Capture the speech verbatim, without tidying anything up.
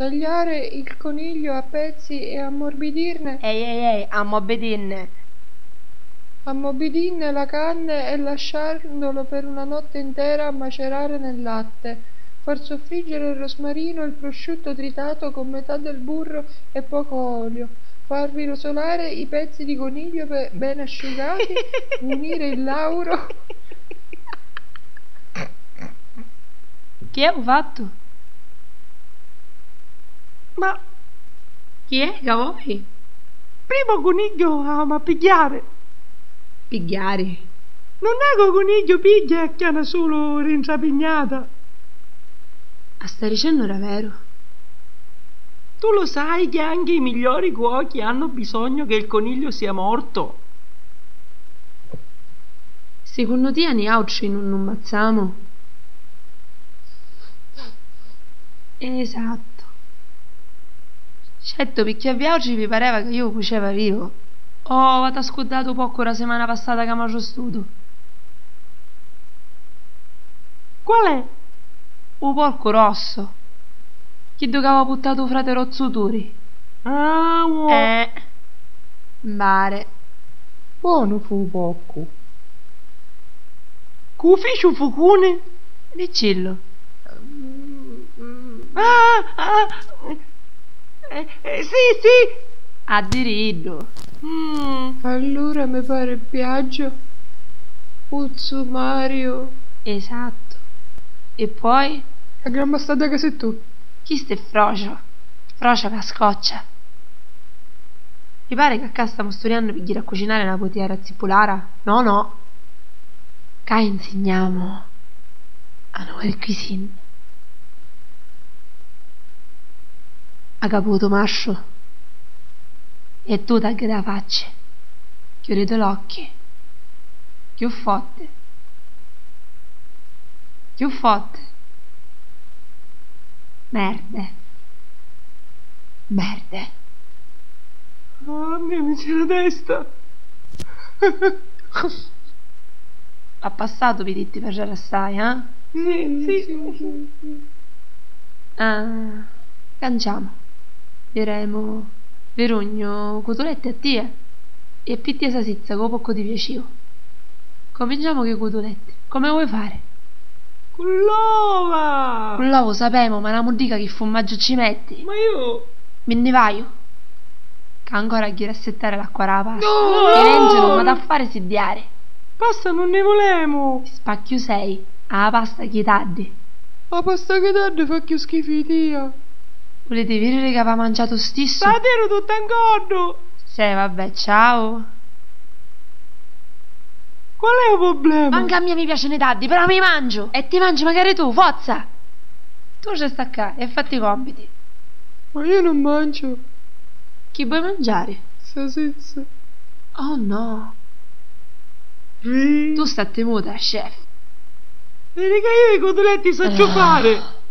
Tagliare il coniglio a pezzi e ammorbidirne. Ehi, ehi, ehi, ammobbidinne. Ammobbidinne la carne e lasciandolo per una notte intera a macerare nel latte. Far soffriggere il rosmarino e il prosciutto tritato con metà del burro e poco olio. Farvi rosolare i pezzi di coniglio be-, ben asciugati, unire il lauro. Chi è u fattu? Ma chi è ca voi? Prima u cunigghiu avemu a pigghiari. Pigghiari? Nun è ca u cunigghiu pigghia e acchiana sulu dintra a pignata. A sta dicennu daveru? Tu lu sai chi anchi i migliori cuochi hannu bisognu che il coniglio sia morto? Secunnu tia niautri nun nu mmazzamu? Esatto. Certo, picchì a viautri vi pareva ca iu u cuceva vivu. O v'ata scuddatu u porcu ra simana passata ca m'arrustutu? Qual è? U porcu rossu. Chiddu ca aveva puttatu u frate ro zu Turi. Ah, uò. Eh. Mbare. Bonu fu u porcu. Cu fici u fucuni? Diccillu. Ah, ah, eh, eh, sì, sì. A diri iddu. Mm. Allura mi pari Biagio, u zu Mario. Esatto. E poi? A gran bastarda ca si tu. Chista è frocia. Frocia ca scoccia. Mi pari ca ccà stamu sturiannu pi jiri a cucinari na buttiglia ra zippulara? No, no. Ccà insignamu a nouvelle cuisine. Ha caputu, masciu? E tu taggati a facci. Chiuditi l'occhi. Chiù forti. Chiù forti. Merde. Merde. Oh, a mia mi gira a testa. A passatu vi ditti parrari assai, eh? Sì, sì, sì, sì. Ah, canciamu. Viremu, virugnu cutuletti a tia e pi tia sasizza cu u porcu ti piaciu. Cominciamu cu i cutuletti. Comu vui fari? Cu l'ova! Cu l'ovu sapemu, ma na muddica chi fummaggiu ci metti? Ma iu... Mi nni vaiu. Ca ancora agghiu da sittari l'acqua ra pasta. No! Chi venti nun m'ha da fari siddiari. Pasta nun ni vulemu! Spacchiu sei, a pasta chi taddi. A pasta chi taddi fa chiù schifu i tia. Vuliti vidiri ca va manciatu stissu? Sta tiru tutta 'n coddu! Sì, vabbè, ciao. Qual è u problema? Mancu a mia mi piacini i taddi, però mi mangiu! E ti mangi macari tu, fozza! Tu resta ccà e fatti i compiti. Ma io non mangio. Chi vuoi mangiare? Sasizza. Oh no. Ri. Tu statti muta, chef. Vedi ca io i cutuletti sacciu fari.